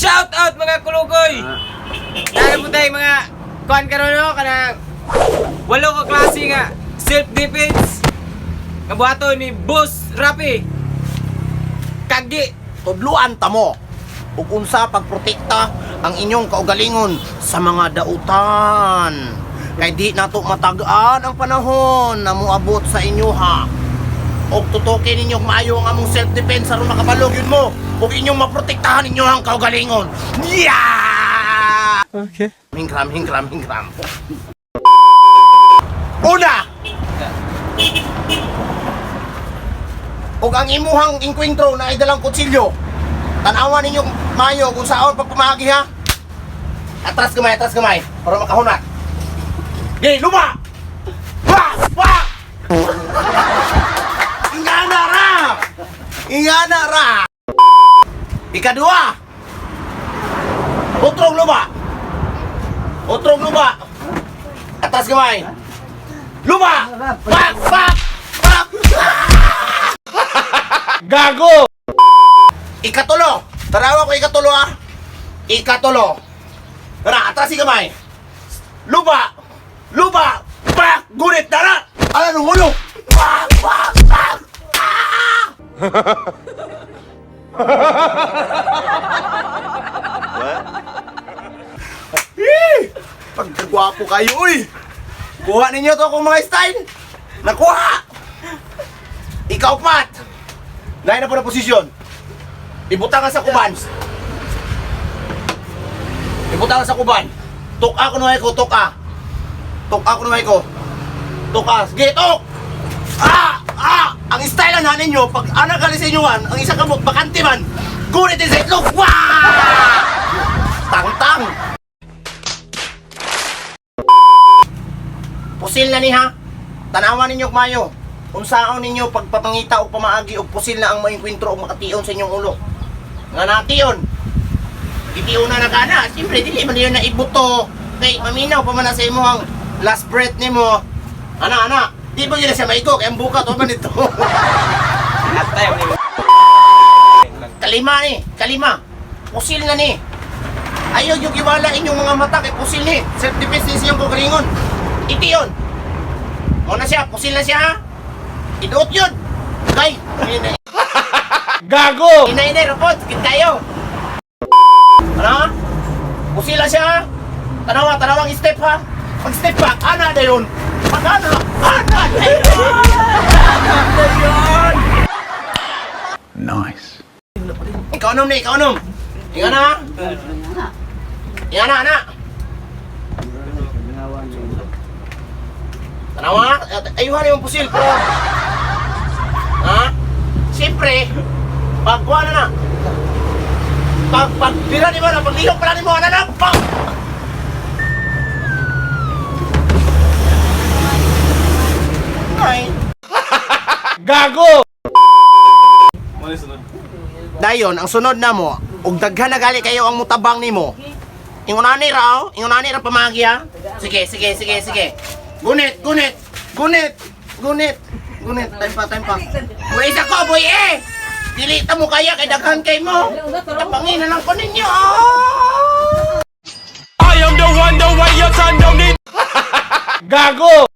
Shout out mga kulugoy! Dahil po tayo mga kuan karon no kana walo ka klase nga self defense nga buhaton ni Boss Rapi. Kagi. Tudluan ta mo ug unsa pagprotekta ang inyong kaugalingon sa mga dautan. Kay di nato matag-an ang panahon na moabot sa inyo ha. Og tutukin ninyo maayo ang among self-defense aron makabalog yun mo ug inyong maprotektahan ninyo ang kaugalingon. Yeah! Okay. Hingkram, hingkram, hingkram. Una! Ug ang imuhang inkwentro na ay dalang kutsilyo. Tanawan ninyo mayo kung saan pagpamagi ha. Atras gamay, atras gamay para makahunat. Gay, luma! Ba! Ba! Ingana ra! Ingana ra! Ikaduha! Utrong luma! Utrong luma! Atras gamay! Luma! Bak! Bak! Bak! Gago! Ikatulo! Tarawa ko ikatulo ah! Ikatulo! Tara, atras si gamay! Luba! Luba! Bak! Gunit! Tara! Ano nung ulo? Bak! Bak! Bak! Ah! Eh! Pagkagwapo kayo, uy! Kuha ninyo to kung mga style! Nakuha! Ikaw, Pat! Lain na po na posisyon. Ibutang ka sa kuban. Ibutang ka sa kuban. Tuka ko nuhay ko, tuka. Tuka ko nuhay ko. Tuka. Sige, tuk! Ah! Ah! Ang style na ninyo, pag anak ka sa inyo ang isa kamot, bakante man, gunit din sa itlog. Wah! Tang-tang! Pusil na ni ha. Tanawan ninyo kumayo. Unsaon ninyo pagpapangita og pamaagi og pusil na ang maengkwentro og makation sa inyong ulo. Nga nation. Gitiuna na kana. Siyempre dili man yun na ibuto. Kay maminaw pa man na sa imong last breath nimo. Ana ana, di ba yun na siya maigo kay ang buka to man nito. Tayo ni. Kalima ni, kalima. Pusil na ni. Ayaw yung iwala inyong mga mata kay pusil ni. Self defense ni siyang kagalingon. Iti yun. Mo na siya, pusil na siya ha. Iduot yun. Kay, Gago! inay inay rapot, sakit kayo. Ano? Pusil na siya ha. Tanawa, tanawang step ha. Pag step back, ana na yun. Pag ana, ana na yun. Ana na yun. Nice. Ikaw nom ni, ikaw nom. Inga na. Inga na, ana. Tanawa, ayuhan yung pusil pero ha? Siyempre, pag kuha na na. Pag bira ni mo na, paglihok pala ni mo, ana na, pag! Ay. Gago! Dayon, ang sunod na mo, ug daghan na gali kayo ang mutabang nimo. Ingon ani ra, oh. Ingon ani ra pamagi ha. Sige, sige, sige, sige. Gunit, gunit, gunit, gunit, gunit. Time pa, time pa. Boy, isa ko, boy eh! Dili ta mo kaya kay daghan kay mo. Tabangin na lang ko ninyo. Oh! I am the one, the way your son don't need. Gago!